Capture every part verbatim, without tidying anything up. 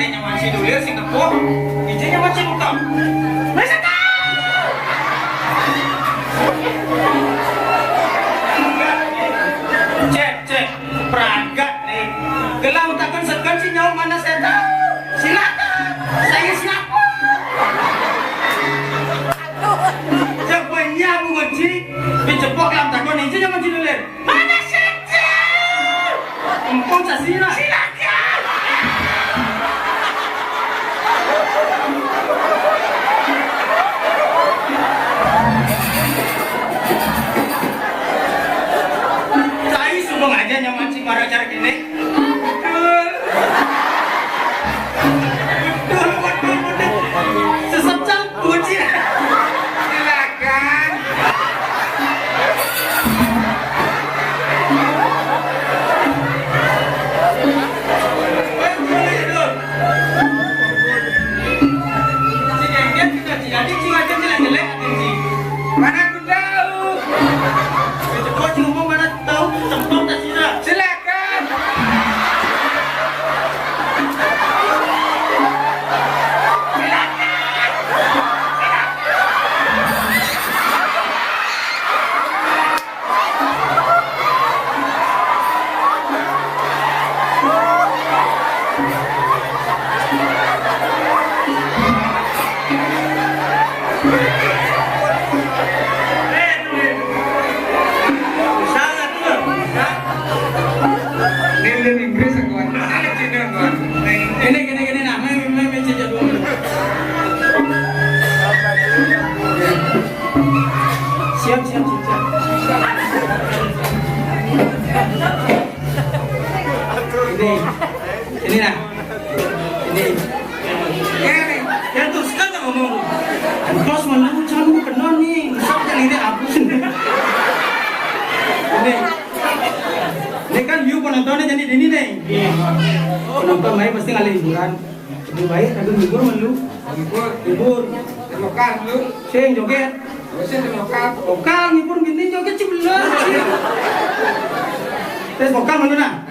Nyaman si Dulir, si Kepoh, ije nyaman si Luka. Wis, setan! Cek, cek, pragat nih. Gelang takon segan si nyawa mana setan? Silakan, saya siapa? Siapa nyawa ngunci? Dicepok gelang takon ije nyaman si Dulir. Mana sih? Empun sasira. Silakan. Saya sumbung aja nyaman si marajar gini. Betul, betul, betul. Sesep cang, buci. Silakan. Mana aku tahu? Itu kau cuma mana tahu, tempat tak sira. Silakan. Ini, ini, ini, Inggris aku, Wan. Ini Cina, Wan. Ini, ini, ini, nah, main, main, main, cicak dulu. Siap, siap, siap, siap. Ini, ini nah. Ini. Ya, nih. Ya, tuh, sekarang ngomong. Bos, malu, jangan mau kenal nih. Misal, jangan ini aku. Ini. Ini kan view penontonnya jadi ini nih. Penonton lain pasti ngalih hiburan. Lebih baik ada libur mah lu. Libur. Libur. Vokal lu. Sing joget. Sing vokal. Vokal libur gini joget sih belum. Tes vokal mana nah?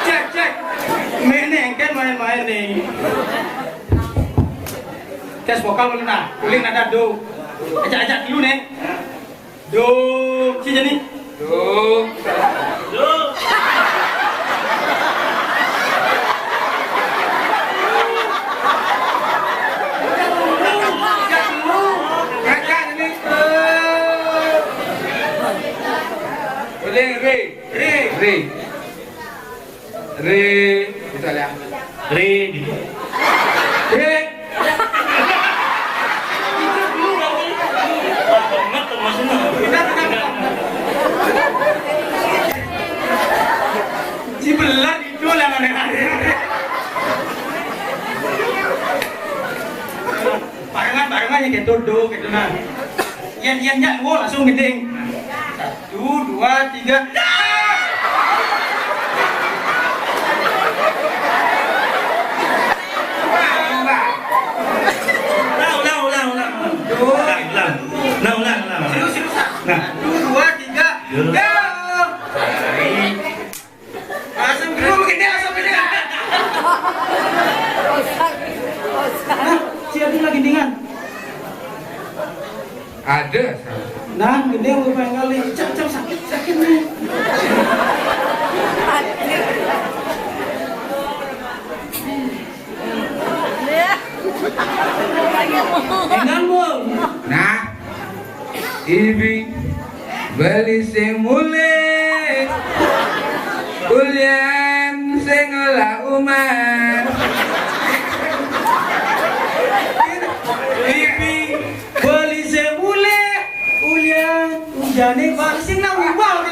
Cek, cek. Ini kan main-main nih. Tes vokal dulu nah, kuling nada do. Ajak-ajak dulu nih. Do, si Jani. Do. Do. Ajak ini. Kuling, re. Re. Re. Re. Bisa lihat. Re. Re. Cibelat itu lah aneh-aneh. Barengan, barengan ya gitu, do, gitu nah. Yang, yang, yang, langsung gending. Satu, dua, tiga. Ulang, ulang, ulang, ulang. Ulang, ulang. Nah, ulang, ulang. Serius, serius. Nah. Satu, dua, tiga. Go. Langsung dulu begini, langsung begini. Nah, siapin lagi dengan. Ada. Nah, gede mau pengen kali. Cak, cak, sakit, sakit nih. Enggak, Bu. Nah, ibi beli sing mulih. Ulian sing olah umat. Ibi beli sing mulih. Ulian ujane balik sing nang ubal.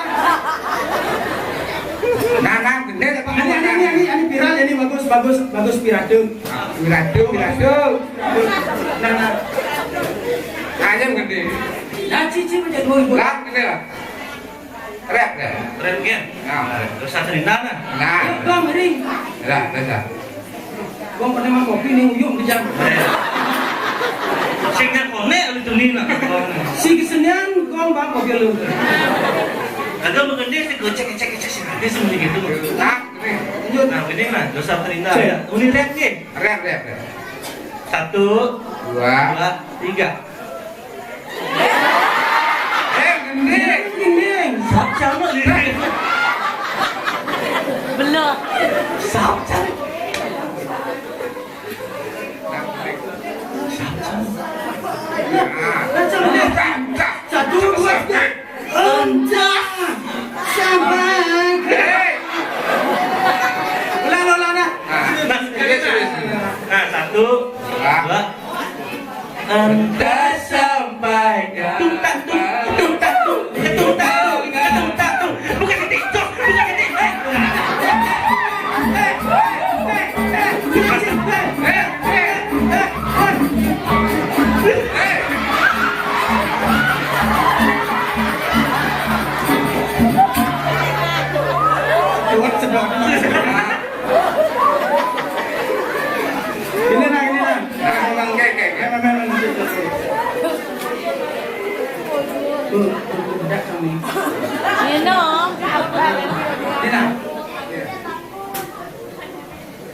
Nah, nah, gede. Ini, ini, ini, ini, ini viral ini, bagus, bagus, bagus, piratu. Piratu, piratu. Nah, nah. Ayam gede. Nah, cici menjadi murid. Lah, gede lah. Rap, rap. Rap kan? Nah. Terus satu di mana? Nah. Yuk, Bang, ring. Lah, biasa. Gua pernah mah kopi nih, uyung kejam. Sing konek itu Ini nak. Si kesenian gong bang kopi lu. Kagak mengendis si gocek gocek gocek si ada sih mesti gitu. Nah, ini. Lanjut. Nah, ini nah dosa terindah ya. Ini rap nih. Rap, rap, rap. Satu, dua, dua, tiga. Eh, gending. Gending. Sap sama gending. Belum. Sap sama. Sap sama. Nah, satu, dua, tiga. Entah sampai. Hei. Ulang, ulang, ulang. Nah, serius, serius. Nah, satu, dua. Entah sampai kapan. Tung tak tung, tung tak tung, tung tak tung, tung tak tung. Buka titik, cok, buka titik. Eh. Eh, eh, eh, eh, eh, eh. Kuat sedot. Ini nah, ini nah. Nah, memang kayak, kayak, kayak. Memang, memang, memang. Tuh, tuh, tuh, bedak kami. Iya dong. Ini nah.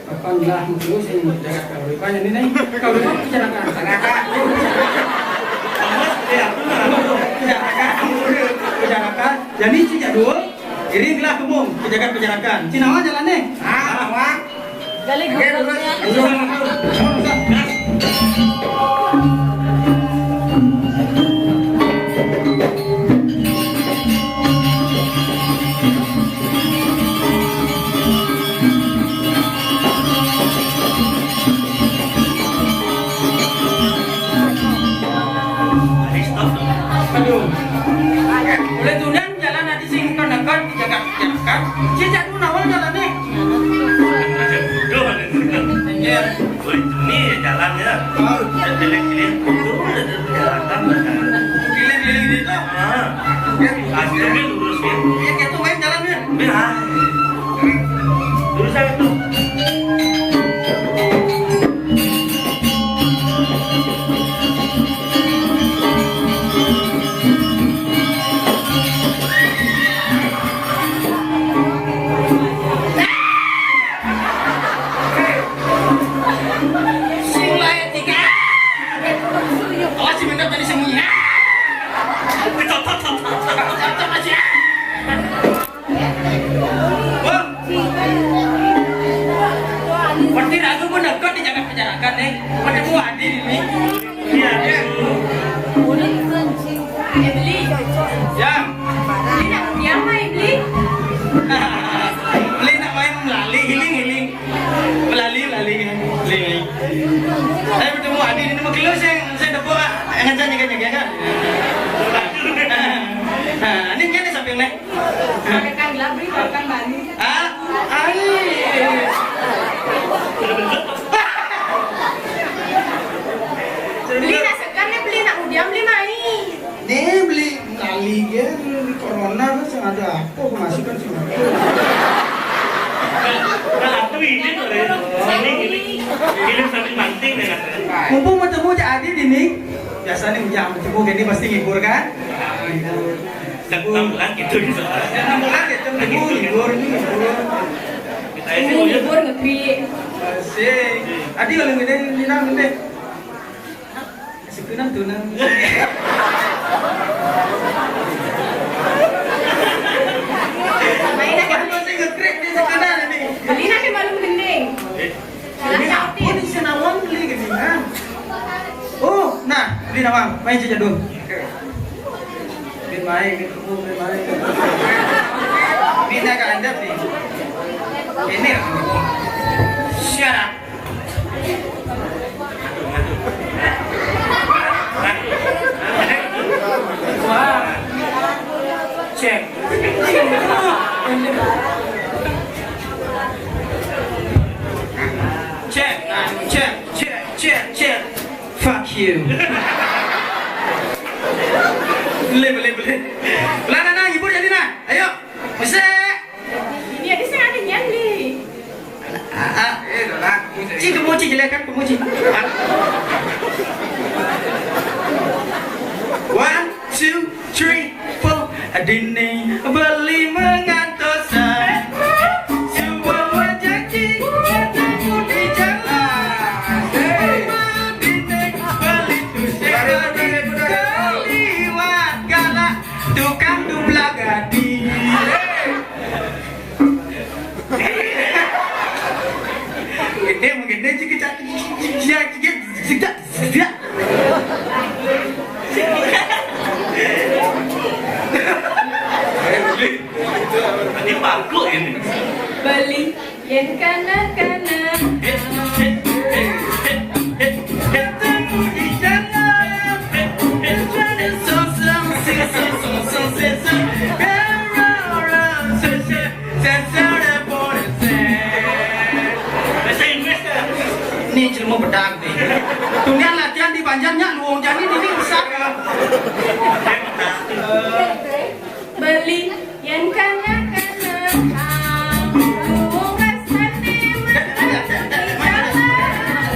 Kapan lah terus yang menjaga kalau rupanya ini nih. Kalau rupanya masyarakat. Masyarakat. Masyarakat. Masyarakat. Jadi, sejak dulu. Iring lah kemung, pejagat-pejarakan. Cinawa jalan nih. Ah, Bang. Gali gubuknya. Ayo, ayo, ayo. Aduh. Boleh tuh, Dan? Jalan adi sing kon-kon dijaga-jaga. Cicak tu nawang jalan ni. Macam bodoh ada ni. Ya. Boleh ni jalan ya. Oh. Keliling-keliling bodoh ada jalan kan. Keliling-keliling gitu. Ah. Ya. Asli lurus ya. Ya, kayak tu main jalan ya. Ya. Lurus aja tu. Sing lain tiga. Awas si Mendok jadi sembunyi. Cocok, cocok, cocok, cocok aja. Wah. Berarti ragu pun dekat di jagat masyarakat nih. Pada buah di ini. Iya, iya. Beli. Ya. Beli nak diam mai beli. Beli nak main melali, healing, healing. Melali, melali, melali. Saya bertemu Adi ini mau keluar saya saya tepuk ah. Yang aja jaga-jaga kan. Nah, ini dia nih samping nih. Makan gelap beri makan Bali. Ah, ai. Beli nak sekan ni beli nak udiam beli mai. Ni beli lali ke corona kan sing ada apa kemasukan sih. Nah, aku ini tuh dari ini. Ini sambil manting deh katanya. Mumpung bertemu Cak Adi di ni. Biasanya yang bertemu gini pasti ngibur kan? Ngibur. Setiap enam bulan gitu gitu. Setiap enam bulan gitu, ngibur, ngibur, ngibur. Kita ini Ini udah ngibur negeri. Asik. Adi kalau gede, ini nang gede. Sekunang tunang. Main aja. Masih ngekrek di sekolah nih. Beli nak malam gending. Ini apa nih si nawang beli gini kan? Oh, nah, beli nawang, main aja dulu. Beli main, beli kebun, beli main. Beli nak anda beli. Ini. Siap. Wah. Cek. Cek, cek, cek, cek, cek. Fuck you. Boleh, boleh, boleh. Lah, nah, nah, hibur jadi nah. Ayo. Musik. Ini ada saya ada nyan ni. Ah, ah. Cik, kamu cik, jelek kan, kamu cik. Ah. Dini beli mengantosan, sebuah rejeki ketemu di jalan. Hei. Dini beli tusuk, keliwat galak tukang dubla gading. Hei. Gede, gede, cekik, cekik, cekik, cekik, cekik. Ini bagus ini. Beli yang kana-kana. Ketemu di jalan. Sosong, sosong, sosong, sosong. Bahasa Inggris kan? Ini ilmu bedak nih. Dunia latihan di Banjar nyak luwung jani ini rusak ya. Beli yang kana-kana. Luwung rasane mantap di jalan.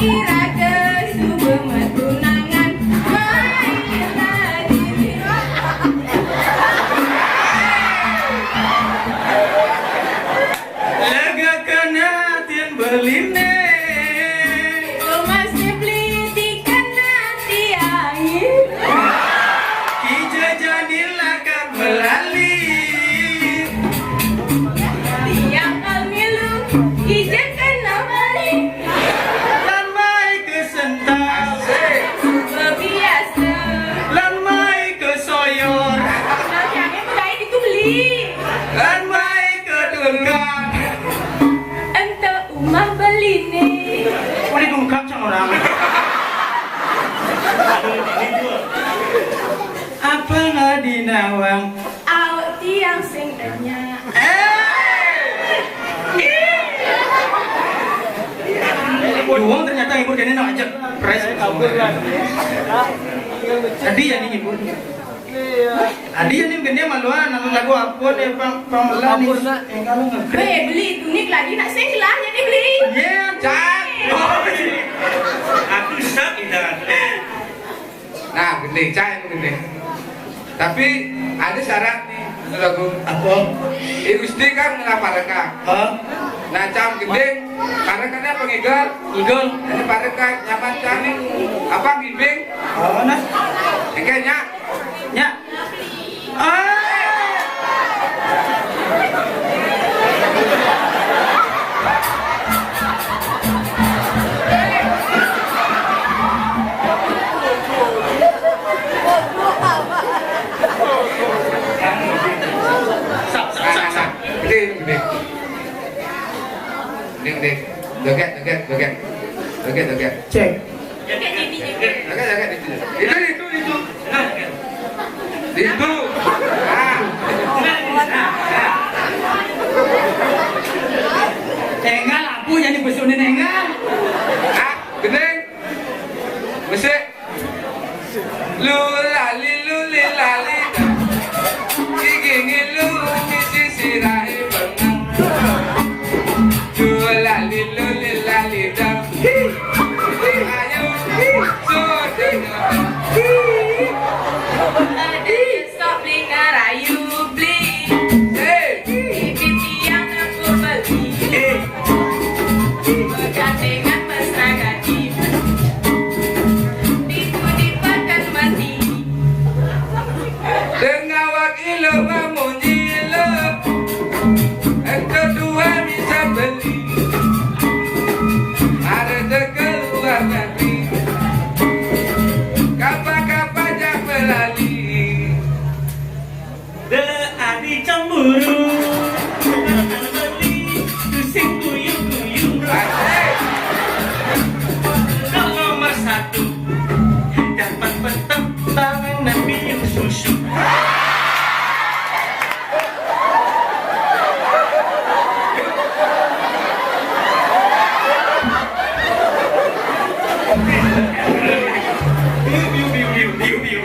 Iraga suba matunangan. Main lagi. Lega kena tiang beline. Tumas beli dikena tiangi. Kija jani lakar melali. Tiang kamilu, kija kena beli. Lan mai ke sental. Bebiasa. Lan mai ke soyor. Nah, tiangnya tuh baik itu beli. Lan mai ke dungkak. Ente umah beline. Boleh dungkak sama orang. Apa nggak dinawang? Au tiang sing enya. Eh! Duwong ternyata ngibur kene nak ajak. Pres. Tadi ya nih ngibur. Adi ini gede maluan, anu lagu apa nih, Pang, Pang Melani? Ampun, nak. Eh, kalau nggak. Weh, beli tunik lagi nak sing lah, jadi beli. Iya, Cak. Oh, iya. Aku sak, Indah. Nah, gede, Cak, itu gede. Tapi ada syarat nih, anu lagu. Apa? I Gusti kan ngena parekan. Hah? Nah, Cam gede, parekannya apa ngigal? Ngigal. Ini parekan, nyaman, Cam nih. Apa, bimbing? Oh, nah. Engke, Nyak. Nya. Ah. Sap, sap, sap, sap. Gede, gede. Gede, gede. Joget, joget, joget. Joget, joget. Cek. Joget, joget, joget. Joget, joget, itu. Itu, itu, itu. Itu. Ah. Enggak, lampu jadi besunin enggak. Ah, gede. Musik. Lu lali, lu li lali dong. Gigi ngilu, misi sirahe bengang. Lu lali, lu li lali dong. Ayo, sudah. Ade sok beli ngarayu beli. Hei. Bibit tiang aku beli. Hei. Begandengan mesra gaji. Ditu dipakan mati. Dengawak ilo mamunyi ilo. Engko dua bisa beli. Arep teke luar negeri. Kapan-kapan jak melali. De adi cemburu. Sing guyu-guyu. Asik. Kalau nomor satu dapat petang bangan nabi yang susu. Biu, biu, biu, biu, biu, biu.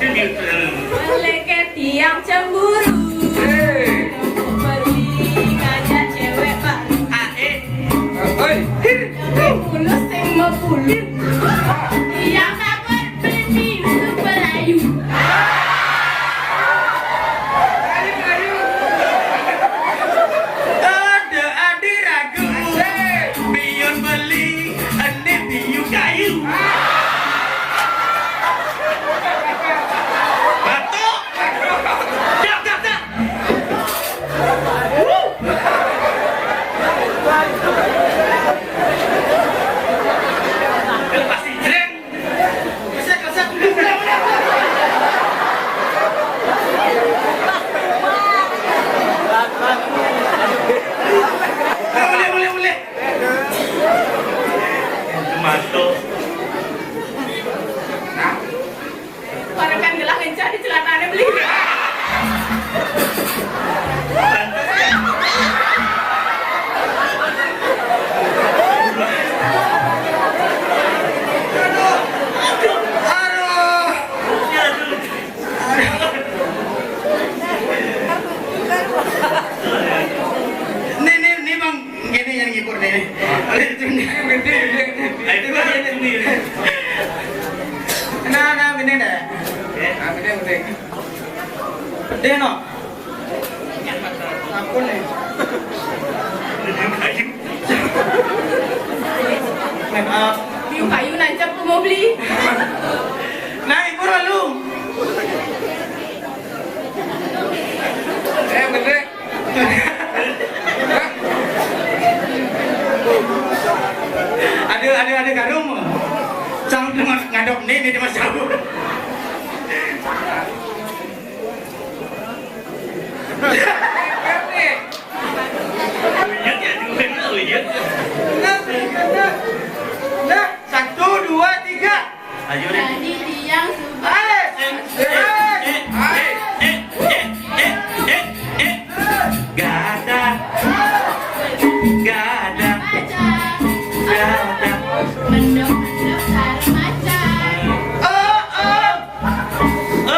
Biu, biu, biu. Leket tiang cemburu. Hei. Beli ngajak cewek baru. Ae. Oi. Mulus sing mebulu. Tiang sabar beli piu pelayu. Deh, no. Ampun, eh. Make up. Biu kayu nancap rumah beli. Nah, ibu lalu. Eh, bener. Ada, ada, ada karung. Cang ngadok ni, ni dia masih jauh. Uyut ya, uyut, uyut. Nah, satu, dua, tiga. Ayo deh. Jadi tiang subuh. Ayo. Eh, eh, eh, eh, eh, eh, eh, eh. Gada. Gada. Gada. Mendok-mendok sarung macan. Oh, oh. Oh,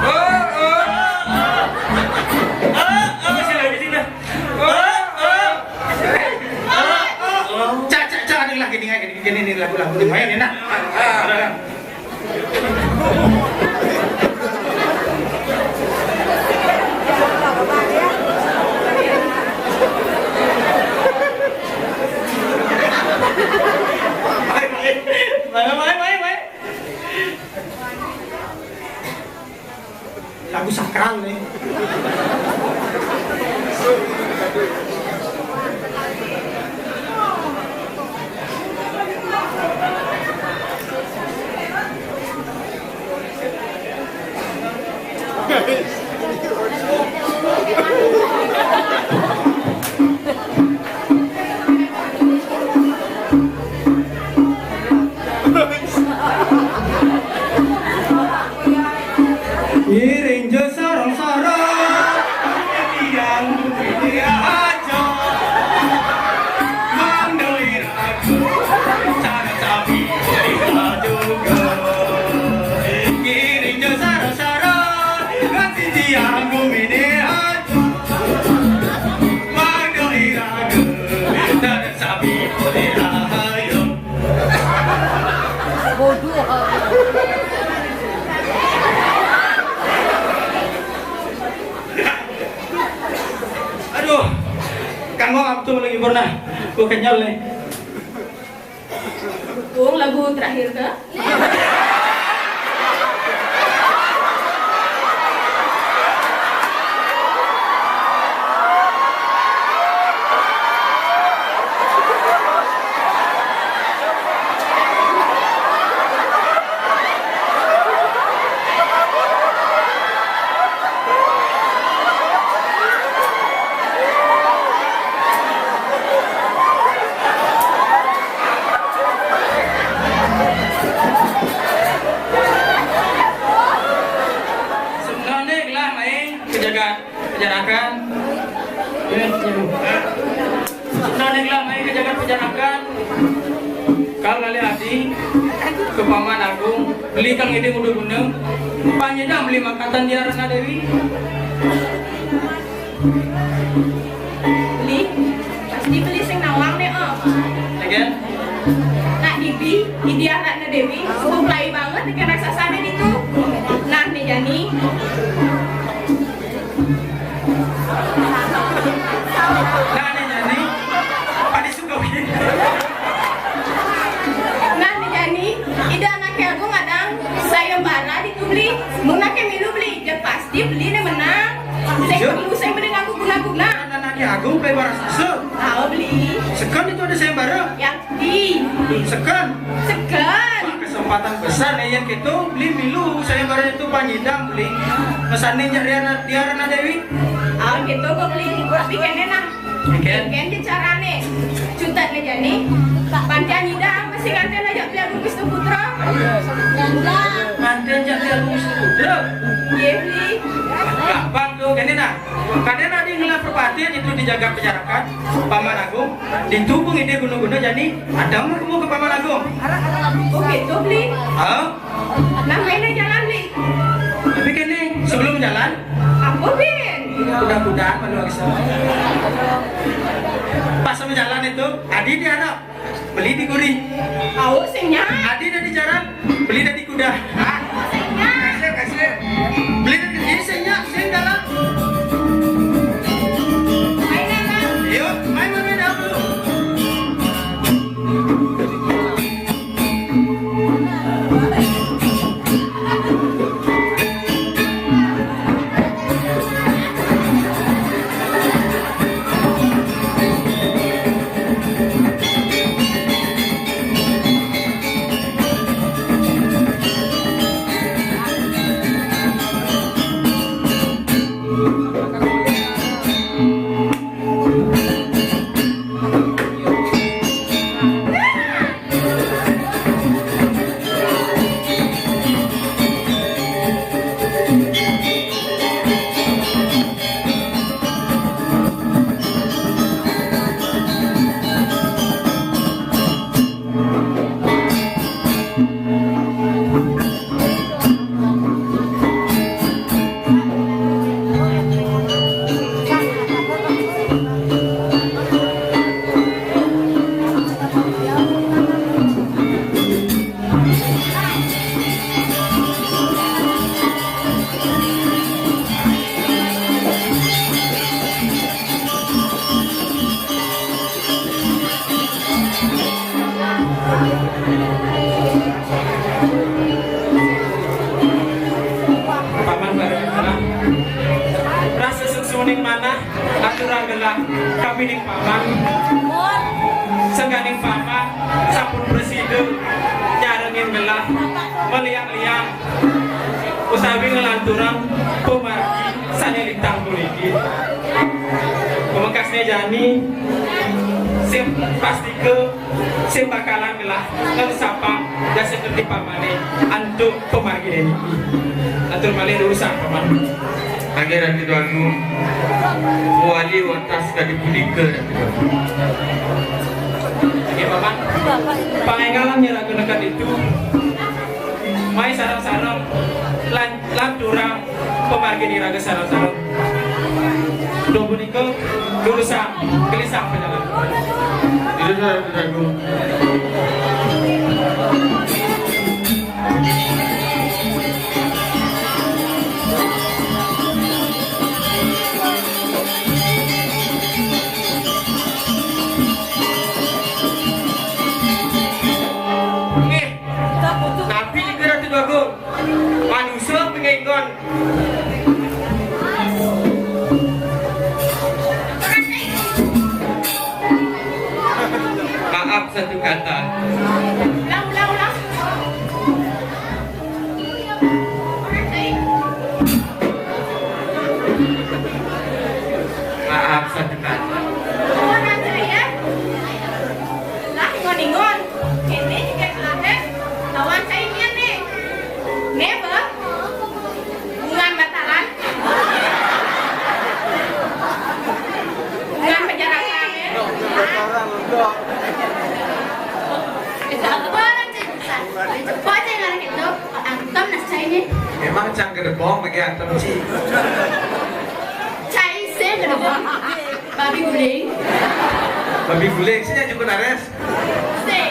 oh, oh, oh, oh, sini, sini. Oh, oh. Oh, oh. Cak, cak, cak, ada lagi nih, gini, gini, nih, lagu-lagu nih, main enak. Ah. Main, main, main, main. Lagu sakral nih. Ngiring jo sarong-sarong, yang ini aja. Mandoi ragu, cara cabi juga. Ngiring jo sarong-sarong, nganti tiang gumine aja. Mandoi ragu, cara cabi boleh ayo. Bodoh. Aduh, kanggo abtu lagi pernah. Gua kenyal nih. Dukung lagu terakhir ke? Sebenarnya gelah main ke jagat. Pejarakan. Nah, nih lah, main ke jagat pejarakan. Kal ngalih adi ke Paman Agung, beli kang iding udah guna. Panyedang beli makatan dia Rana Dewi. Beli, pasti beli sing nawang nih, oh. Again? Nak dibi, idi Rana Dewi, sudah mulai banget dengan raksasa itu. Nah, nih Jani. Nah, nih Jani. Apa disuka bikin? Nah, nih Jani. Ida anaknya aku ngadang sayembara di Tubli. Mun anaknya milu beli, dia pasti beli nih menang. Saya perlu saya beli ngaku guna-guna. Anaknya aku kayak barang susu. Tahu beli. Sekarang itu ada sayembara. Yang Di. Seken. Seken. Wah, kesempatan besar nih yang gitu, beli milu, saya baru itu panyidang beli. Pesannya nyari anak dia anak Dewi. Ah, gitu, gue beli. Tapi kene nah. Oke. Kene carane. Cutat nih Jani. Pantian nyidang, masih nganten aja beli Agung Wisnu Putra. Nganten aja beli Agung Wisnu Putra. Iya, beli. Gampang tuh, gini nah. Kadang ada yang ngelah perpatian itu dijaga pejarakan, Paman Agung. Ditu pun ide guna-guna jadi ada mau ke Paman Agung. Oh gitu, beli. Ah? Nah, mainnya jalan, beli. Tapi kene sebelum jalan, apa, Bin? Kuda-kudaan malu lagi sama. Pas sama jalan itu, Adi diharap beli di guri. Au sing nya. Adi dari jalan, beli dari kuda. Au sing nya. Beli dari ini sing nya. Manah aturang gelah kapining paman. Sangkaning paman sampun prasida nyarengin gelah maliang-liang utawi nglanturang pamargi sané lintang puniki. Pamekasné jani sing pastika sing bakalan gelah nglesapang dasa kerti pamané antuk pamarginé niki. Atur malih durusang paman. Inggih Ratu Déwagung, mawali wantah sakadi punika Ratu Déwagung. Inggih paman. Pangéngalan nyai raga neked ditu. Mai sareng-sareng lan lanturang pamargin iraga sareng-sareng. Duh punika durusang gelisang panjalan. Durusang Ratu Déwagung. Nggih. Napi nika Ratu Déwagung? Manusa pingenggon. Maaf satu kata. Ulang, ulang, ulang. Maaf satu kata. Lah, ngon-ingon. Ini juga lahir. Lawan saya ini. Nggih, Mbah? Bungan Bataran. Bungan Pejarakan, ya. Sabar aja, Gus. Coba aja yang anak itu. Antem nah cai ini. Emang cang gedebong lagi antem, Ci. Cai sih gedebong. Babi guling. Babi guling, sih juga nares. Sih.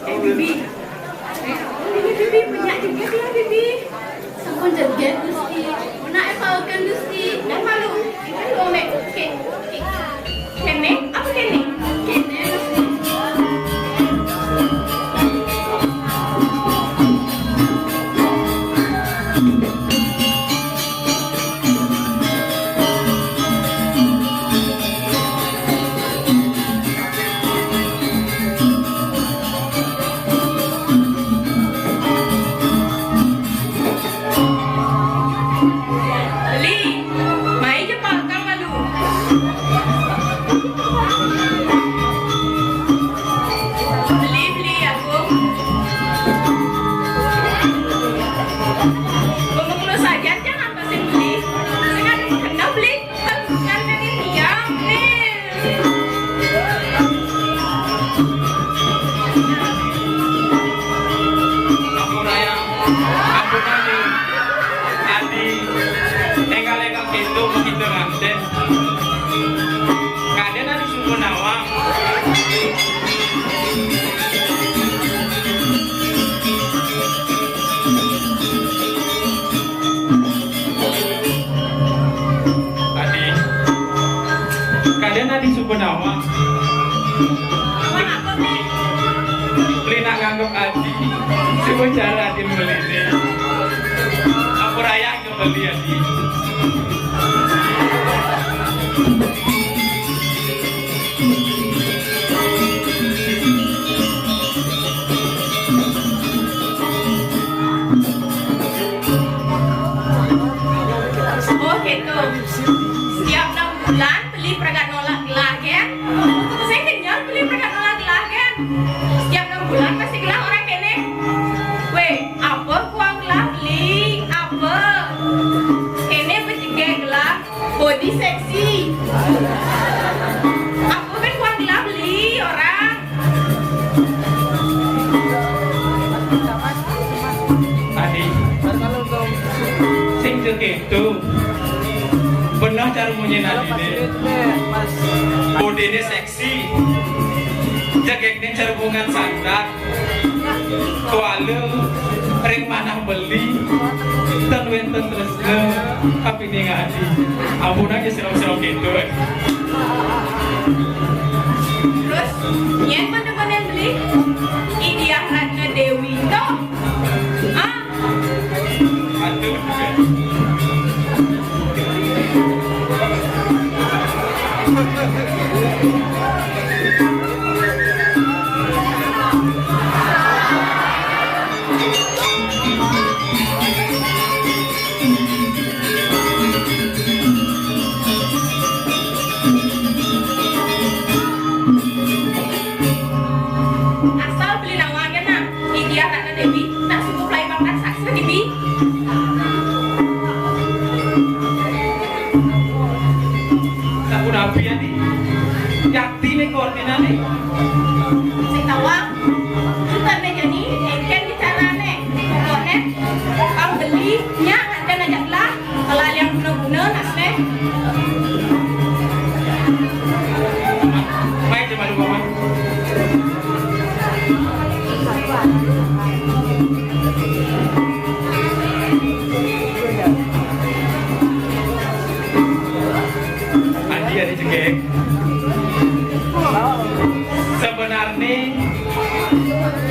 Eh, Bibi. Bibi, Bibi, punya juga dia, Bibi. Sampun jeget, Gusti. Menak eh, paokan, Gusti. Dan malu. Kan lu, Mek. Oke. Oke. Kene, apa kene? Kene, Gusti. Beli, mai jepang kang malu. Beli, beli aku. Bumuklu saja jangan pasti beli. Sing ada kena beli. Ampun ayah, ampun adi, adi, enggal-enggal kéto makita nganten. Kadén adi suba nawang. Adi. Kadén adi suba nawang. Nawang apa, Bli? Beli nak nganggep adi. Suba cara adi meliné. Ampura ayah ngebeli adi. Oh, gitu. Setiap enam bulan beli pragat nolak gelah, kan? Saya kenyal beli pragat nolak gelah, kan? Setiap enam bulan pasti gelah orang kene. Weh, apa kuang gelah beli? Apa? Kene bejegek gelah. Body seksi. Aku kan kuang gelah beli orang. Adi, sing kéto. Beneh cara munyin adiné. Bodiné seksi. Jegegné cara bungan santet. Kuala ring manah beli, ten wénten tresna kapining adi. Ampunang ya sira-sira kéto, eh. Terus, nyén bener-bener beli? I Diah Ratna Dewi to. Ah. Aduh.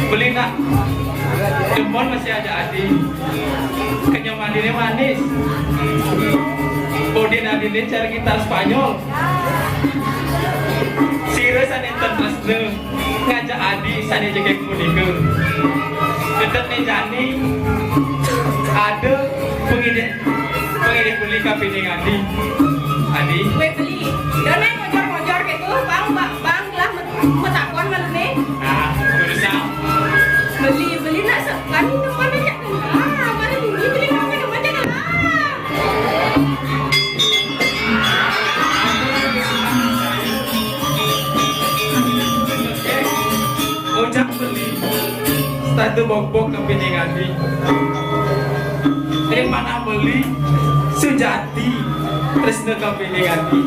Beli nak. Demen masih aja Adi. Kenyam Adine manis. Udin Adine cara gitar Spanyol. Sira sane ten tresna ngajak Adi sane jegeg punika. Dedet ne jani ada pengidih, pengidih beli kapining Adi. Adi. Weh, beli. Dene ngojor-ngojor gitu, bang, bang, bang lah met-, metakon malu ne. Nah, udah bisa. Beli, beli nak se-, kami teman aja. Ah, mana beli, beli nak mana mana lah. Ojak beli, statu bokbok kapining Adi. Ring manah beli, sujati, tresna kapining Adi.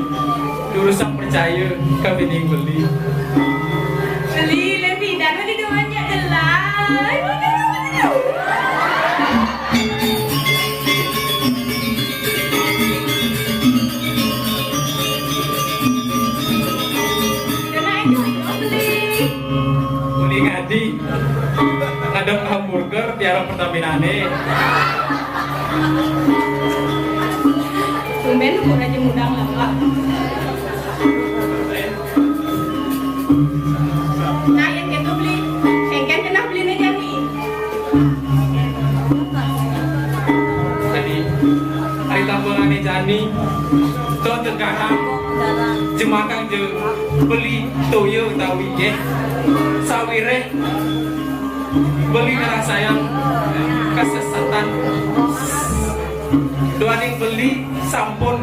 Durusang percaya kapining beli. Beli, lebih dan beli doanya adalah. Uli ngadi ngadep hamburger tiara Pertaminane. Tumben umur aja mudang lah, Pak. Nah, yang gitu beli, engken kenah beli ne jani. Tadi, ari tambangane jani, to tegahang, jemakang je beli toya utawi nggih. Sawire beli ngrasayang kasesatan. Duaning beli sampun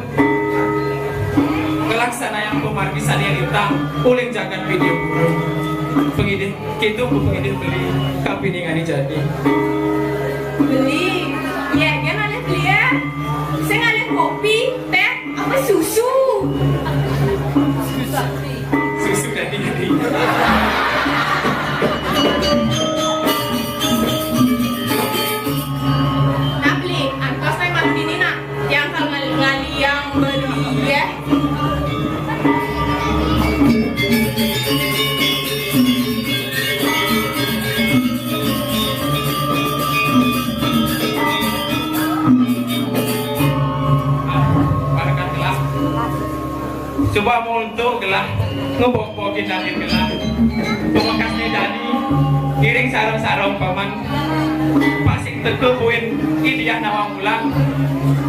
nglaksanayang pamargi sane lintang uling jagat Widya Pura. Pangidih Kitu ku pengidih beli, kapining ane jani. Beli, ya, kan alih beli ya. Sing alih kopi, teh, apa susu? Susu dadi gede. Nah, beli, antos teh malu dini, nak. Yang kalau ngal-, ngali yang beli ya. Parekan gelas. Coba muntuk gelah, ngebok-bokin dangin gelah. Pamekasne dadi, iring sareng-sareng paman. Pasing teka buin Indiah nawang wulan.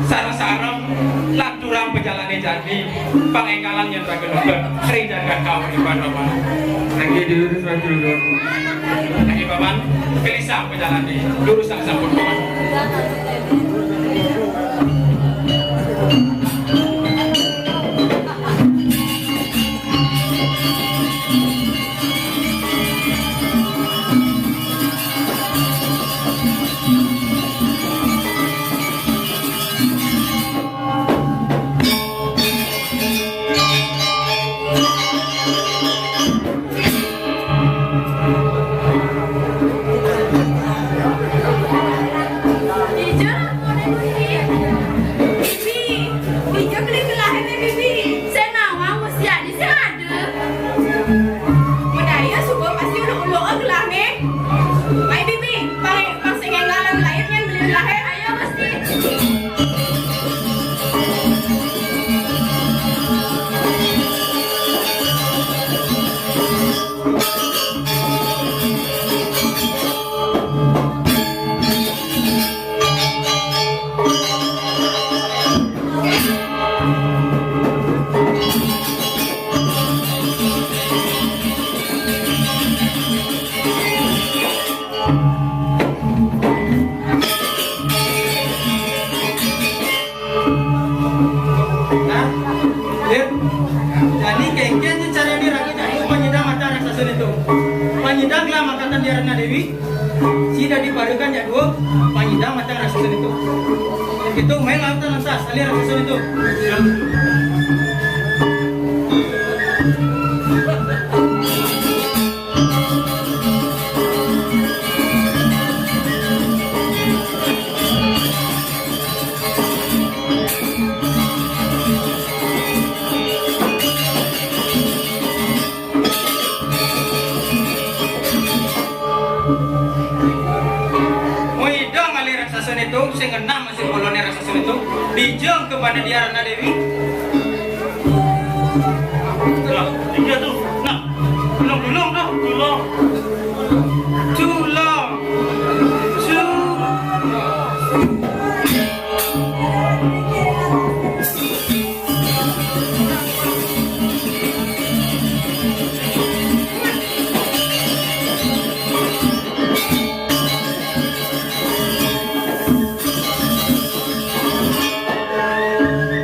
Sareng-sareng lanturang pejalane jani. Pangenggalan yen raga nuker, ring jagat kauripan paman. Nggih, durus lanturang. Nggih, paman, gelisang pejalane. Durusang sampun, paman. Ijo, Bibi, ijo beli gelahene, Bibi. Sing nawang mesti adi sing ada. Medaya suba pasti uluk-uluk gelahne. Mai, Bibi, pang, pang sing enggal lahir nyen beli gelahe. Ayo, mesti. Nah, Lip, jani kengken je carane raga jani panyidang matan raksasa ditu. Panyidang gelah makatan Diah Ratna Dewi, sida dipadukan jadua panyidang matan raksasa ditu. Yen kitu, main lawan lantas, alih raksasa ditu. Itu sing ngenah masih kolonel raksasa itu. Dijang kepada dia Ratna Dewi. Lah, iya tuh. Nah, tulung-tulung tuh, tulung. Tulung. Tulung.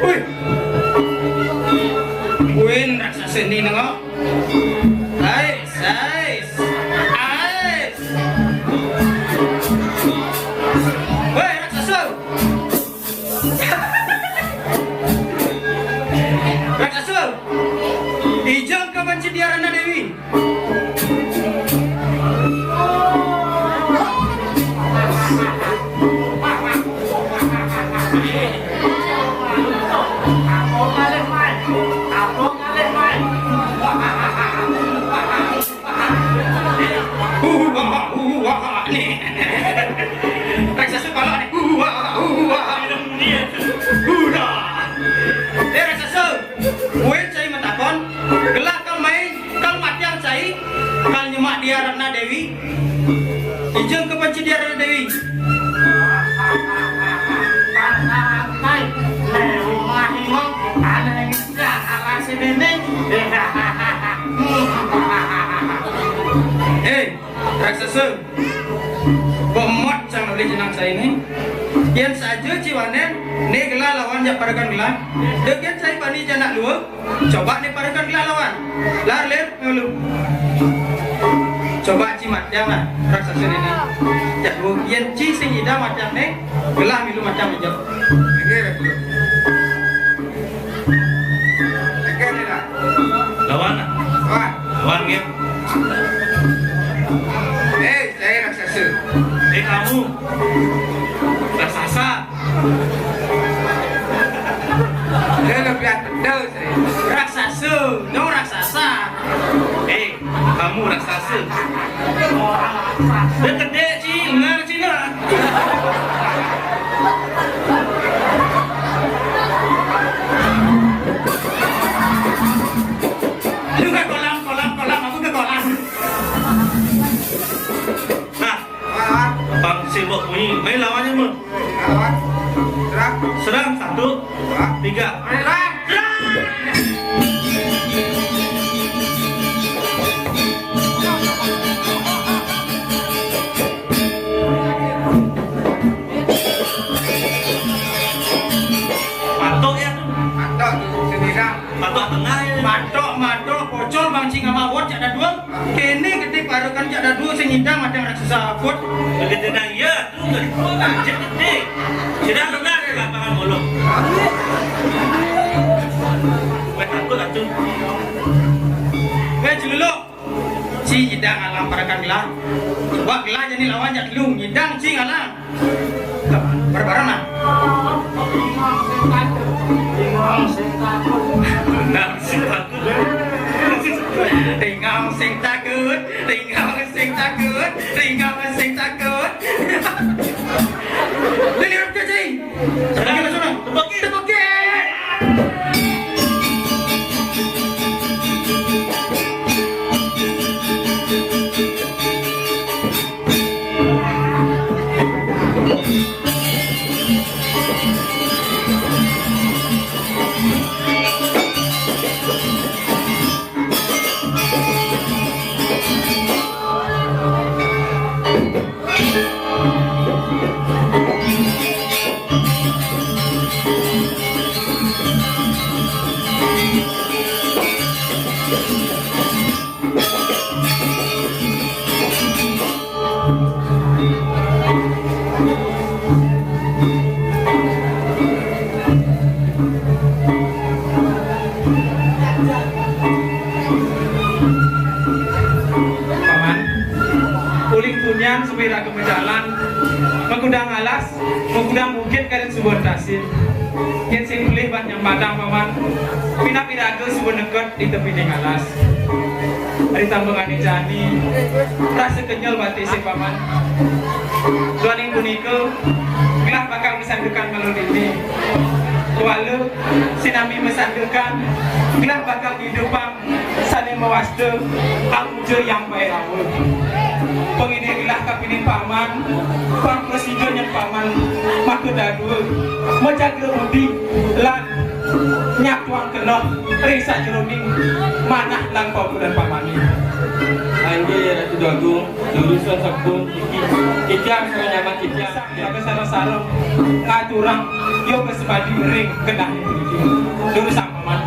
Wih. Win raksasa ini nengok. Ais, ais, ais. Woi, raksasa. Raksasa. Ijang kaban ci dia Ratna Dewi. Huha, huha, nih. Raksasa pala nih. Huha, huha. Huha. Eh, raksasa. Woi, cai matakon. Gelah kal mai, kal matiang cai. Kal nyemak dia Ratna Dewi. Ijang kaban ci dia Ratna Dewi. Eh, raksasa. Bemot cang oleh jenang cai ini. Yan saja ci wanen, ne gelah lawan jak parekan gelah. Dek yan cai bani janak lua. Coba ne parekan gelah lawan. Lar lir, ngulu. Coba ci matiang lah, raksasa ini. Jak dua, yan ci sing ida matiang ne, gelah milu matiang ijab. Oke, betul. Oke, nih, dah. Lawan, ah. Lawan. Lawan, ya. Eh, saya raksasa. Eh, kamu. Raksasa. Dia lebih pedel, saya. Raksasa, no raksasa. Eh, kamu raksasa. Dia gede, Ci. Benar, Ci, nah. Lu ke kolam, kolam, kolam, aku ke kolam. Nah, Bang Simbok bunyi, main lawannya, Bang. Lawan. Serang. Serang, satu, dua, tiga. Serang. Serang. Patok ya tuh. Patok tuh, sini, Bang. Patok tengah ya. Matok, matok, pocol, Bang Cing sama Wot, jak ada dua. Kene gede parekan jak ada dua, sing ngidang ada raksasa Wot. Gede nang iya. Lanjut, Dik. Sudah benar ya, lapangan bolong. Gue takut, atuh. Weh, celuluk. Ci nyidang alam parakan gelah. Coba gelah jadi lawan jak lu. Nyidang ci ngalang. Bareng-bareng lah. Nah, sing takut. Tinggal sing takut. Tinggal sing takut. Tinggal sing takut. Lili Rukti, Cing. Sudah, sudah. Tepuk, tepuk. Paman, uling tunian supaya raga majalan, magudang alas, magudang bukit karing suba tasin. Yén sing pelih ban nyambatang, Paman, pinaka iraga suba neked di tepining alas. Ri tambengane jani, rasa kenyel batise Paman. Duaning punika, gelah bakal misandekan malih dini. Kuala, sinambi misandekan, gelah bakal ngidupang sane mawasta Amuja Hyang Bhairava. Pangidih gelah kapining Paman, pang prasida nyen Paman, maka dadua, majaga budi, lan nyatuang keneh ring sajeroning manah lan paukudan Pamane. Inggih, Ratu Déwa Agung, durusang sampun niki. Titiang sareng nyama titiang. Sang jaga sareng-sareng ngaturang yoga semadi ring kenehne puniki. Durusang Paman.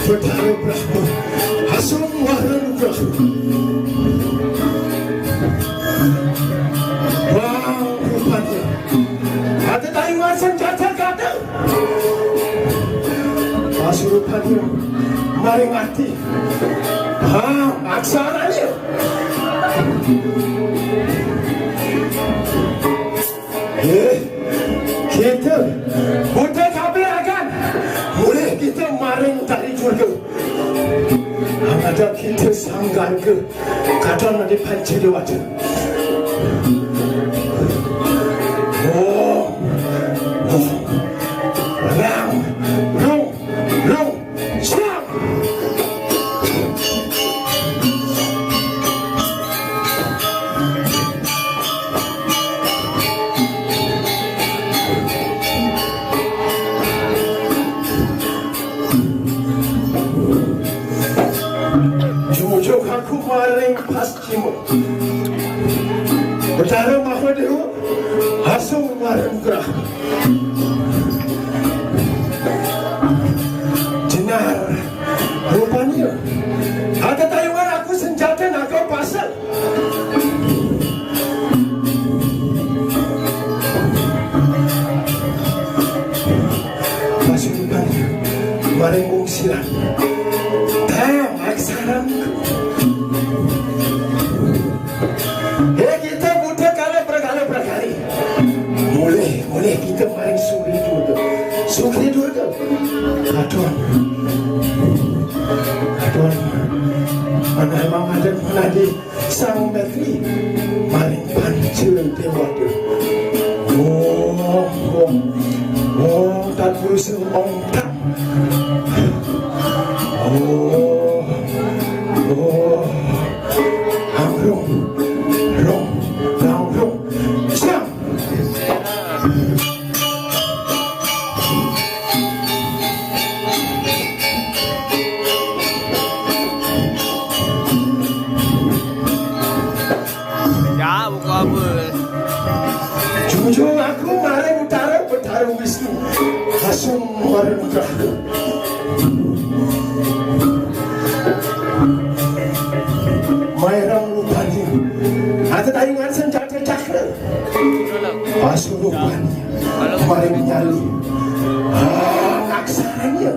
Betara Brahma, asung waran Brahma. Wah, rupanya. Ada tayungan senjata kata. Pas rupanya maring ati. Ha, aksaranya. Eh, kita buta kabeh akan. Mulih kita maring tari jurga. Angada kita sanggarga. Kadang ada panca dewata. Oh, oh. Rang, rung, rung. Aku maring pascima. Betara Mahadewa asung maring gerah. Jenar rupanya. Ada tayungan aku senjata naga pasal. Pasurupan maring Wong Silat. Tang aksaran. Hé, kita buta kala berkala berkali. Mulih, mulih kita maring Suri Durga. Suri Durga. Aduh. Aduh. Mana emang ada menadi. Sang Metri maring panca dewata. Om, om, om tatpurusa om tat. Om, om, am rum, rum, ram rum, siang. Ya, buka apa? Jujur aku maring Utara Betara Wisnu. Asung maring Utara. Mairang rupanya. Ada tayungan senjata cakra. Pasurupan. Maring nyali. Ah, aksarannya.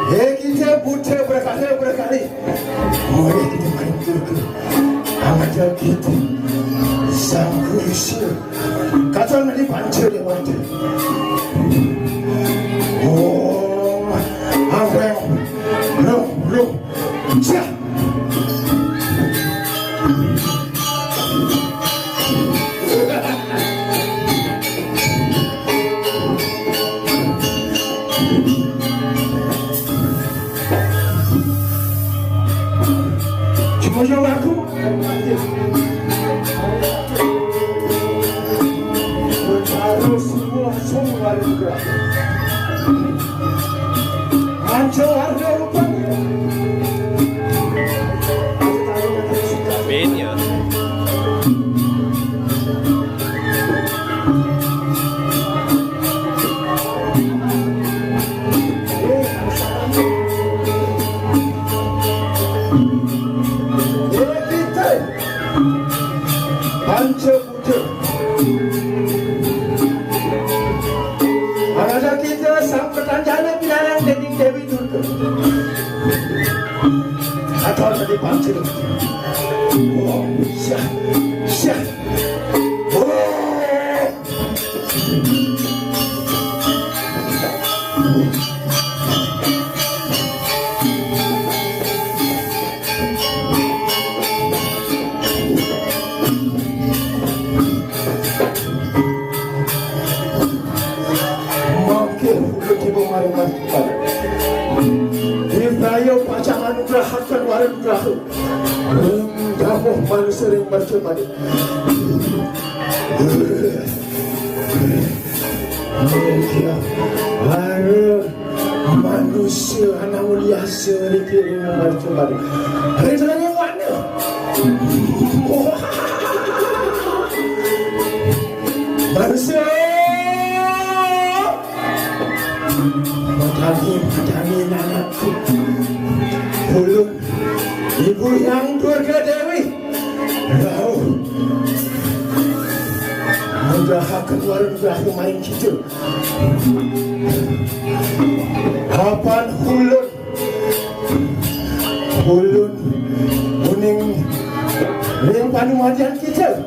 Hé, kita buta berkali-berkali. Mulih kita maring Durga. Amat kita. Sang Kurusa. Katon di panca dewata. Oh, apa yang belum, belum. Siap. Cuma jawab aku. Harus semua, semua juga. Manca warna rupanya. Beda. Panca Anak kita sang petanjana pinarang dening Dewi Durga. Atur tadi pancil. Oh, syah, syah. Oh. Mangke uga tiba maring Mas Tuhan. Diprayo pacang anugrahaken wara nugraha. Ring damuh manusa ring mercapada. Mugia para manusia anak mulia seriki ring mercapada. Ring wana. Manusia. Matani, matani anakku. Ulun, Ibu Hyang Durga Dewi. Rauh. Mudahaken warung rahu main kita. Kapan ulun, ulun uning ring panumadian kita,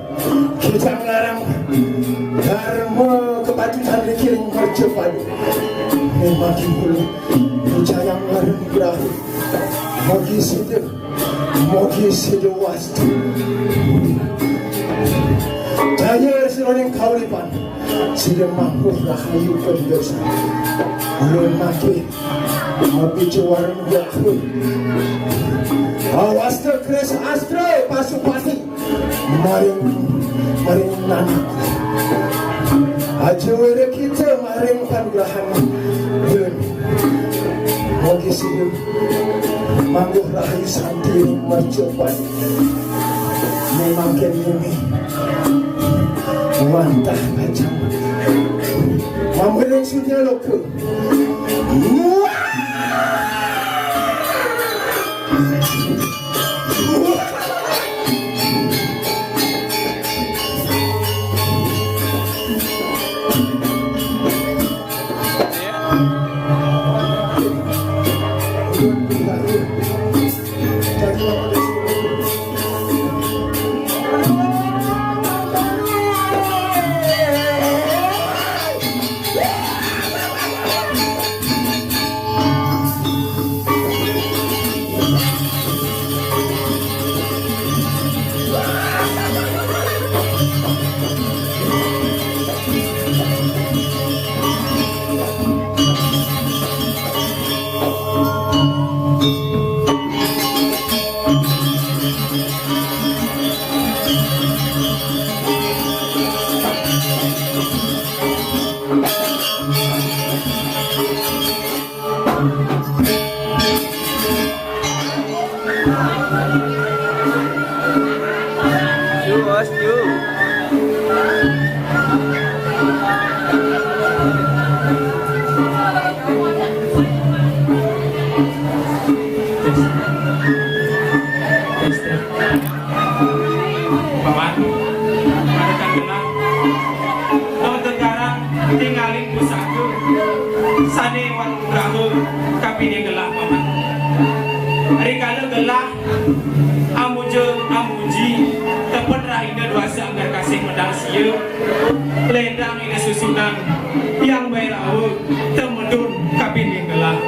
kita nglarang dharma kepatutan riki ring mercapada. Ning mangkin ulun, ujayang ngareng rahu. Mogi sida Mogi sida wasta. Jaya sira ring kauripan. Sida mampuh rahayu pandosa. Ulun mangkin mapica warung rahu. Awasta kres astra pasupati. Maring, maring nanak. Aja wira kita maring panugrahan. Ulun. Mogi sida Mangguh rahayu santri mercoban. Memang kene bumi wantah kacang. Mamurung sunya loka. Paman, pada tengah, nonton garang, tinggalin pusaka, sane wanugraha, kapine gelah, Paman. Rikala gelah, amuja, amuji, tepet rahina dwasa anggar kasih medal sia, ledang ida susunan, Hyang Bhairawa, temedun kapine gelah.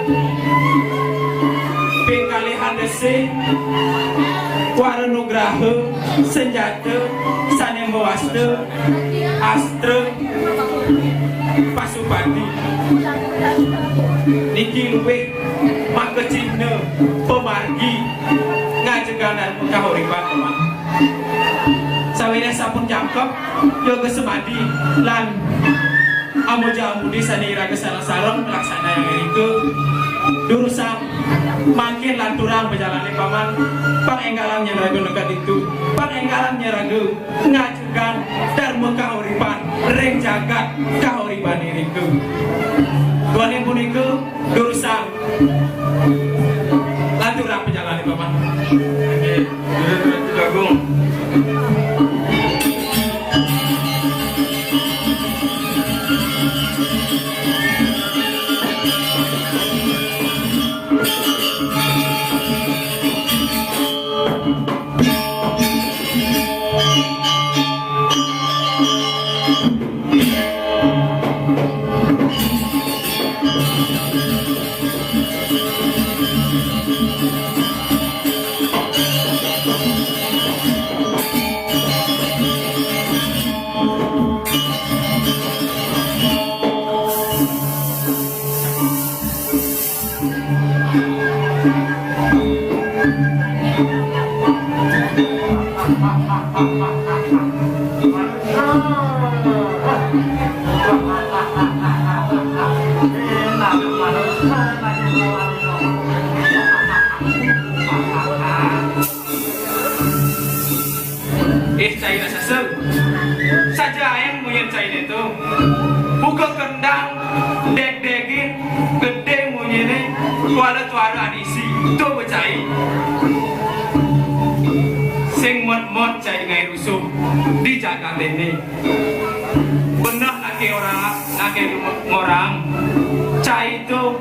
Ping kalih andese, wara nugraha, senjata, sane mawasta, astra, pasupati. Niki luwih maka cihna pamargi ngajegang dharma kahuripan, Paman. Sawireh sampun jangkep, yoga semadi, lan amuja amudi sane iraga sareng-sareng nglaksanayang irika. Durusang mangkin lanturang pajalane, Paman. Pang enggalan yen raga neked ditu. Pang enggalan yen raga ngajegang dharma kahuripan ring jagat kahuripan irika. Duaning punika, durusang lanturang pajalane, Paman. Nggih, durus, durus, Agung. Ih, cai raksasa. Saja aeng munyin caine to. Buka kendang, deg-degin, gede munyine, kuala tuara adisi, to becai. Sing mot-mot cai ngae rusuh di jagat ini. Beneh ake orang, ake ngorang, cai to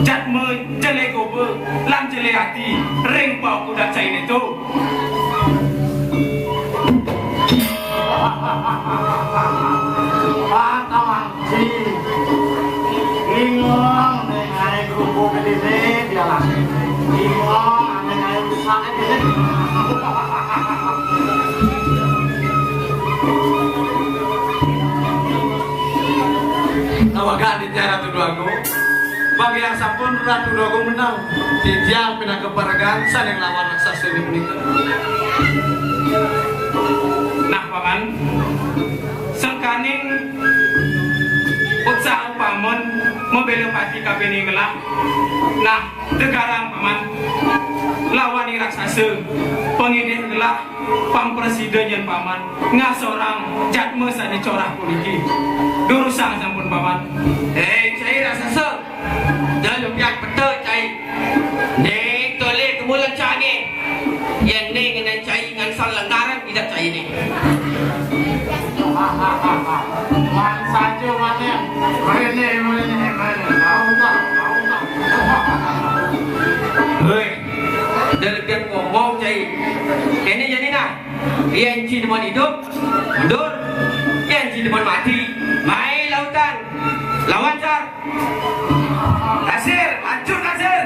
jat me jele goba, lan jele ati, ring pau kuda caine to. Pak Tawangci, lingong ning ae kerupuk gedene dialah. Lingong ning ae rusak gedene. Nawaga Aditya Ratu Dwagung. Bagian sampun Ratu Dwagung menang. Titiang pinaka paregan sane nglawan raksasa punika. Nah, Paman, sengkaning Tau paman mabéla pati kapining gelah. Nah, tegarang paman. Lawan i raksasa pangidih gelah, pamprasida nyen paman ngasorang jadma sané corah puniki. Durusang sampun paman. Éh, cai raksasa. Dah lupiak peta cai. Né tolé tumulak cangé. Yén né ngenang cai ngan sal lengaran tidak cai né. Man saja maneh. Maneh, maneh, maneh. Tahu tak? Tahu tak? Hei, dah lebihan ngomong cai. Ini jadi nah. Yén ci demen idup, mundur. Yén ci demen mati, mai lautan. Lawan car. Kasir, hancur kasir.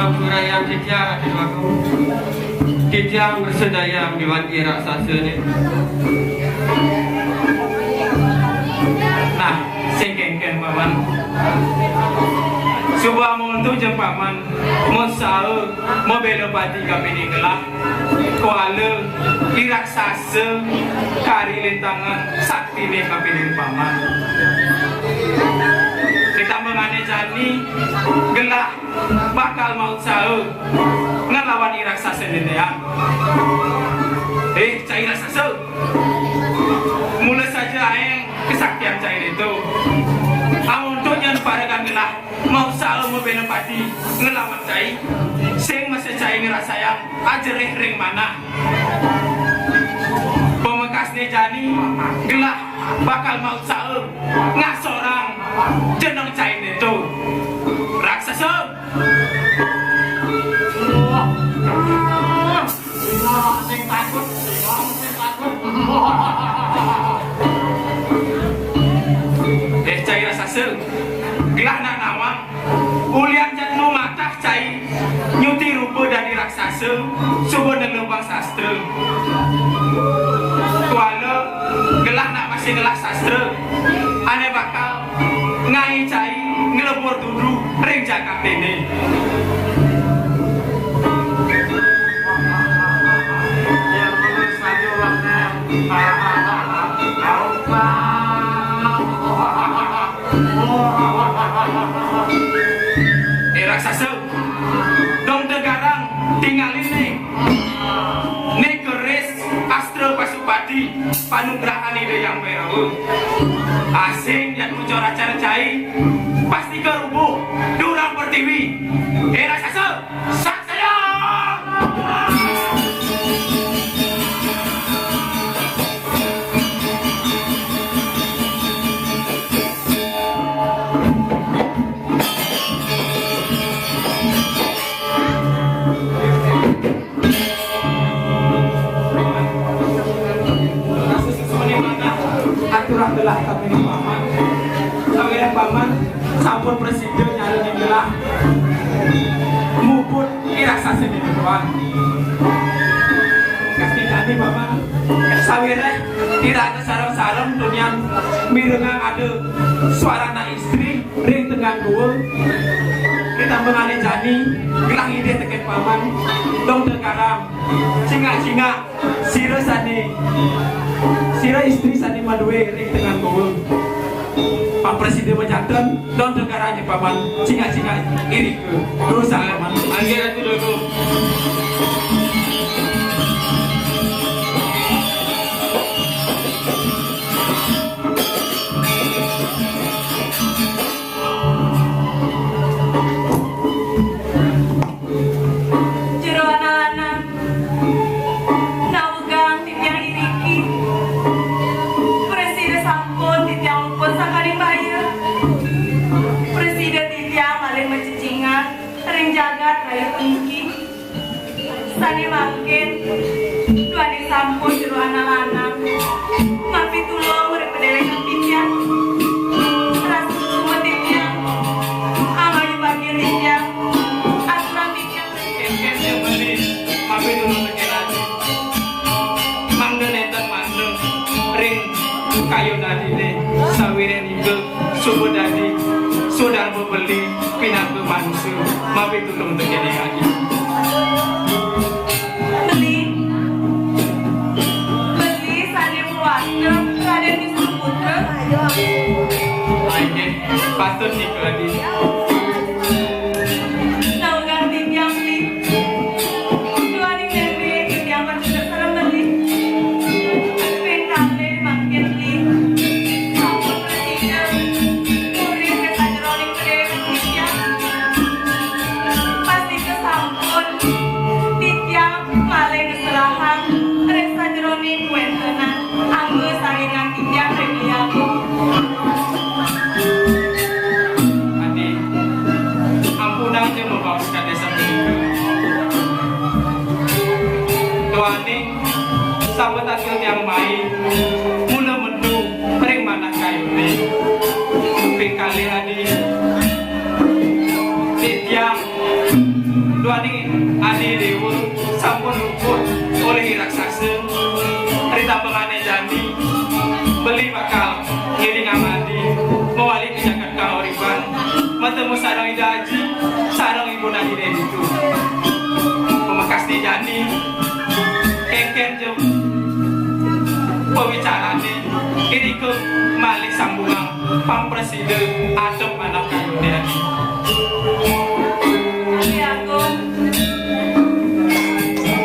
Ampurayang titiang, Ratu Agung. Titiang mrasidayang miwah i raksasa né. Nah, sing kénkén, Paman. Suba amonto jeng Paman, masaha mabéla pati kapining gelah, kuala i raksasa kari lintangan saktiné kapining Paman. Ditambangané jani gelah bakal mautsaha nglawan i raksasa né téang. Éh, cai raksasa. Mula saja aéng kasaktian cai ditu. Amonto nyén parekan gelah mautsaha mabéla pati nglawan cai. Sing masi cai ngrasayang ajerih ring manah. Pamekasné jani gelah bakal mautsaha ngasorang jeneng cainé to. Raksasa. Sing takut, sing takut. Éh, cai raksasa. Gelah nak nawang. Ulian jadma matah cai nyuti rupa dadi raksasa, suba nelebang sastra. Kuala gelah nak masih ngelah sastra, ané bakal ngaé cai nglebur tudu ring jagat éné. Éh, raksasa, dong tegarang, tingalin né. Né keris astra Pasupati, panugrahan Ida Hyang Wirawa. Asing yan muncul acara cai, pasti karubuh durang pertiwi. Éh, raksasa, saksaya! Aturang gelah kapining Paman. Sawiréh Paman sampun prasida nyarengin gelah muput i raksasa ditu, Paman. Kasih jani, Paman. Sawiréh iraga sareng-sareng tunian mirengang ada suara anak istri ring tengah gua. Ditambangané jani, gelah ngidih tekén Paman, dong tegarang, cingak-cingak, sira sané, sira istri sané madué ring tengah gua. Pang prasida majanten, dong tegarang ja Paman, cingak-cingak irika. Durusang Paman. Mangga Ratu Dago. Jero anak lanang, nawegang titiang iriki. Prasida sampun titiang luput sakaning baya. Prasida titiang malih majejengan ring jagat raya puniki. Sané mangkin, duaning sampun jero anak lanang, mapitulung ring padérékan titiang. Rasa suksma titiang, angayubagia titiang, aturang titiang. Kénkén ja beli, mapitulung tekén adi. Mangda nénten mangda ring kayun adiné, sawiréh nika suba dadi sudar bebeli. Mapitulung tekén Adi. Beli, beli sané mawasta Radén Wisnu Putra. Inggih, patut nika Adi. Nawegang titiang beli. Duaning nénten titiang patut sareng beli. Ping kalih mangkin beli. Sampun prasida. Urip ring sajeroning padéwékan titiang. Pastika sampun titiang malih ngeserahang ring sajeroning kawéntenan angga sariran titiang ring Beli Agung. Adi, ampunang ja mabaos kadésan punika. Duaning sampun tangkil tiang mai, mula metu ring manah kayuné. Ping kalih Adi, titiang duaning Adi Déwa sampun luput olih raksasa. Ri tambangané jani, beli bakal ngiringang Adi mawali ka jagat kahuripan, matemu sareng Ida Aji, sareng Ibu Adi ditu. Pamekasné jani, kénkén ja pawicarané, irika malih sambungang pang prasida adep manah kayuné. Beli Agung,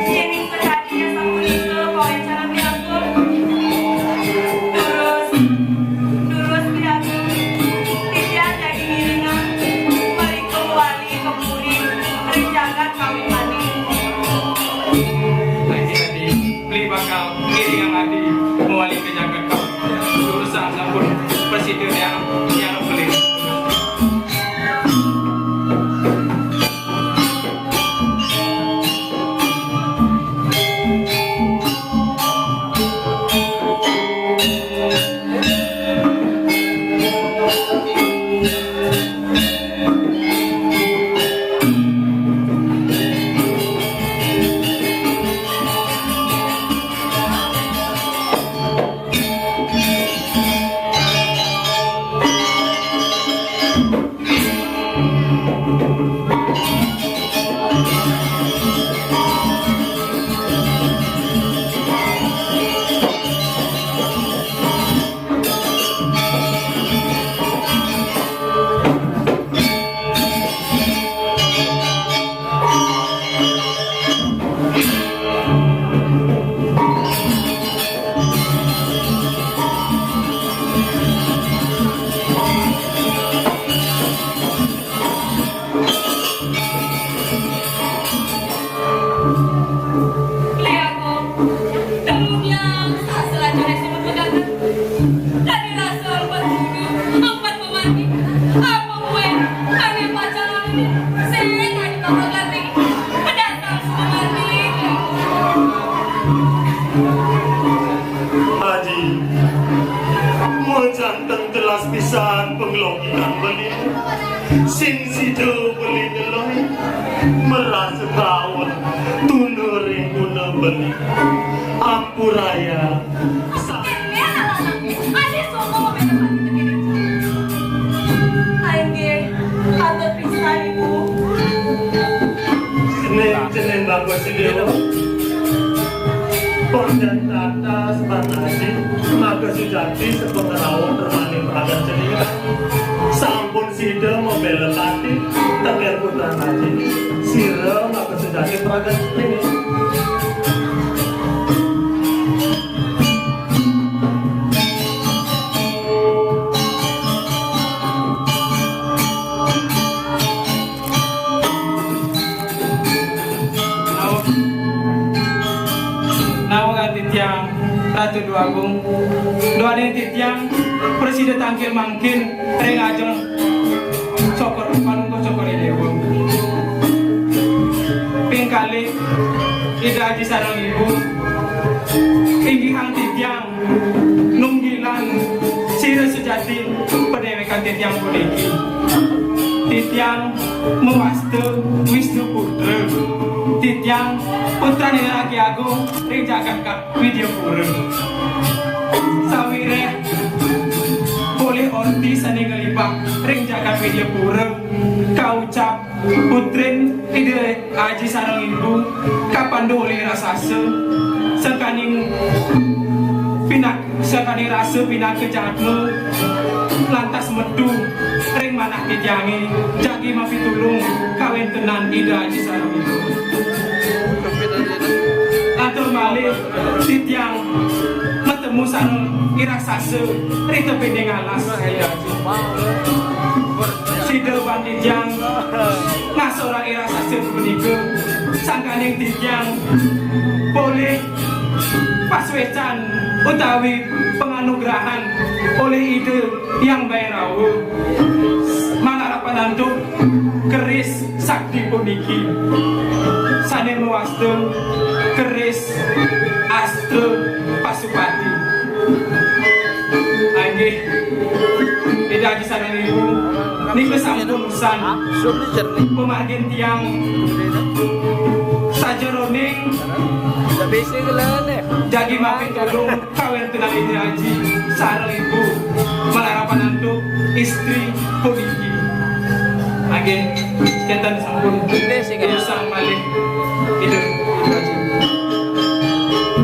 yéning sakadi asapunika pawéntenan Beli Agung, durus, durus Beli Agung, titiang jagi ngiringang mrika mawali ka puri ring jagat kahuripané. Adi, Adi, beli bakal ngiringang Adi mawali ka jagat kahuripané. Durus sampun prasida tiang, tiang beli. Beli Agung, tembung yang sastra jenis memegang. Tadi rasa empat guru, empat pemargi. Apa buin, kami pacaran ini. Sing aja bakal ganti. Pendatang semua mati. Aji, mujanten jelas pisan panglokikan beli. Sing sida beli ngeloi, merasa kaon, tunda ring guna beli. Ampuraya. Sa- Inggih, patut pisan, Ibu. Cening, cening bagus, Ibu. Panjang tata sepanaji, maka sujati sepengetahuan termani pragat cening. Sampun sida mabela pati, teker putra naji. Sira maka sujati pragat cening. Naweg, naweg titiang Ratu Déwa Agung, duaning titiang prasida tangkil mangkin ring ajeng Cokor, Palungguh Cokor I Déwa. Ping kalih, Ida Aji sareng Ibu, inggihang titiang nunggilang sira sujati padéwékan titiang puniki. Titiang mawasta Wisnu Putra. Titiang putrané Ragi Agung ring jagat Ka-, Widyapura. Sawiréh polih orti sané nglibak ring jagat Widyapura, kaucap Putrin Ida Aji sareng Ibu kapandu olih raksasa, sangkaning pinak-, sangkaning rasa pinaka jatma lantas metu ring manah titiangé, jagi mapitulung kawéntenan Ida Aji sareng Ibu. Atur malih titiang matemu sareng i raksasa ring tepining alas. Sida ban titiang ngasorang i raksasa punika, sangkaning titiang polih pasuécan utawi panganugrahan olih Ida Hyang Bhairawa, malarapan antuk keris sakti puniki sané mawasta keris Astra Pasupati. Inggih, Ida Aji sareng Ibu, nika sampun usan pamargin tiang sajeroning jagi mapitulung kawéntenan Ida Aji sareng Ibu malarapan antuk istri puniki. Nggih, kénten sampun. Nggih, sing ya. Usang malih Ida, Ida Aji.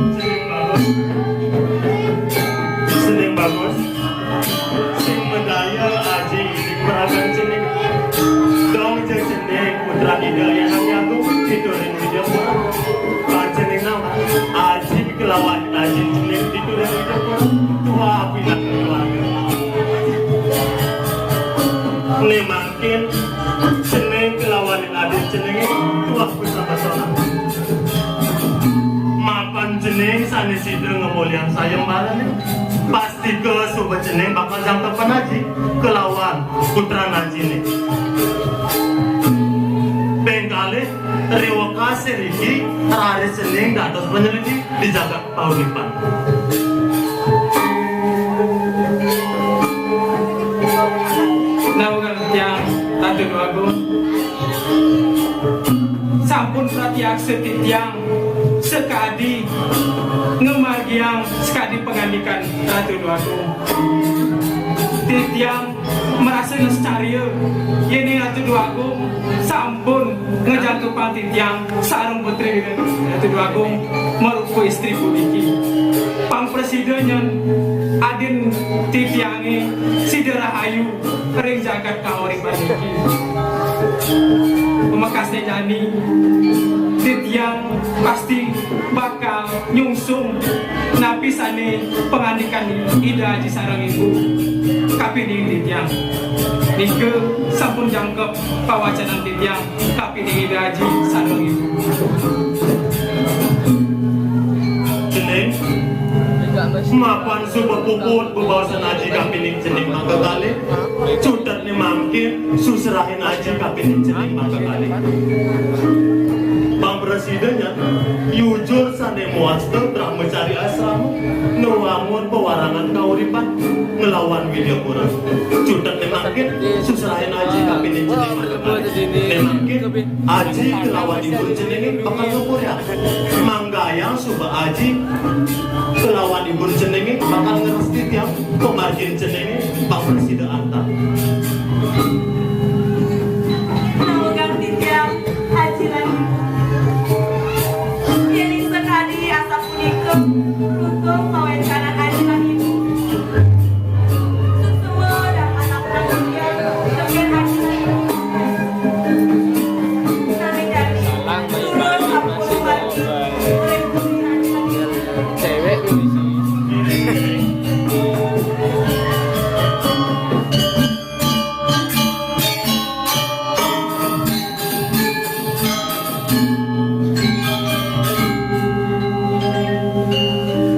Sing bagus. Sing bagus. Sing madaya Aji maragang cening. Dong ja cening putra Ida Hyang Agung, Ida Ring Widya Pura. Bang cening nama Aji kelawan Aji cening Ida Ring Widya Pura. Tua apinak keluarga. Né mangkin cening kelawan adin ceningé tuah kusama sonang. Mapan cening sané sida ngamolihang sayembarané. Pas Tiga suba cening bakal jangkepan Aji kelawan putran Ajiné. Ping kalih, riwekasé riki raris cening dados panyelidi di jagat Pahuripan. Nawang tiang Ratu Déwa Agung. Sampun pratiaksa titiang sakadi ngamargiang sakadi pangandikan Ratu Déwa Agung. Titiang marasa nglestariang yén Ratu Déwa Agung sampun ngajangkepang titiang sareng putri Ratu Déwa Agung marupa istri puniki. Pang prasida nyen adin titiangé sida rahayu ring jagat kauripan niki. Pamekasné jani, titiang pasti bakal nyungsung napi sané pangandikan Ida Aji sareng Ibu kapining titiang. Nika sampun jangkep pawacanan titiang kapining Ida Aji sareng Ibu. Cening, mapan suba puput bebaosan Aji kapining cening makakalih, cutetné mangkin susrahin Aji kapining cening makakalih. Pang prasida nyen, yujur sané mawasta brahmacari asrama, ngwangun pawarangan kauripan nglawan Widyapura. Cutetné mangkin susrahin Aji kapining cening makakalih. Né mangkin Aji kelawan ibun ceningé bakal ngapuriang. Manggayang suba Aji kelawan ibun ceningé bakal ngrestiti tiang, pamargin ceningé bakal sida antar. Nawegang titiang Aji lan Ibu. Yén sakadi asapunika, rukung kawéntenan Aji lan Ibu.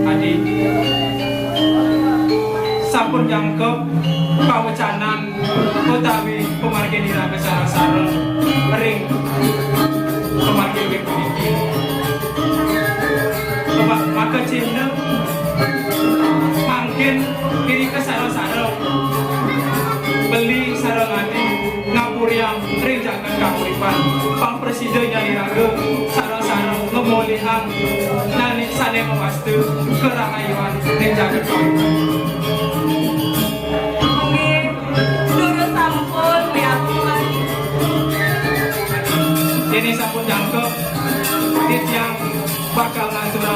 Adi, sampun jangkep pawecanan utawi pamargin iraga sareng-sareng ring pamargin puniki. Maka, maka cihna mangkin irika sareng-sareng beli sareng adi ngapuriang ring jagat kauripan. Pang prasida nyen iraga sareng-sareng ngamolihang nané sané mawasta karahayuan ring jagat kauripan. Nggih, durus sampun miatur. Yang bakal ngatur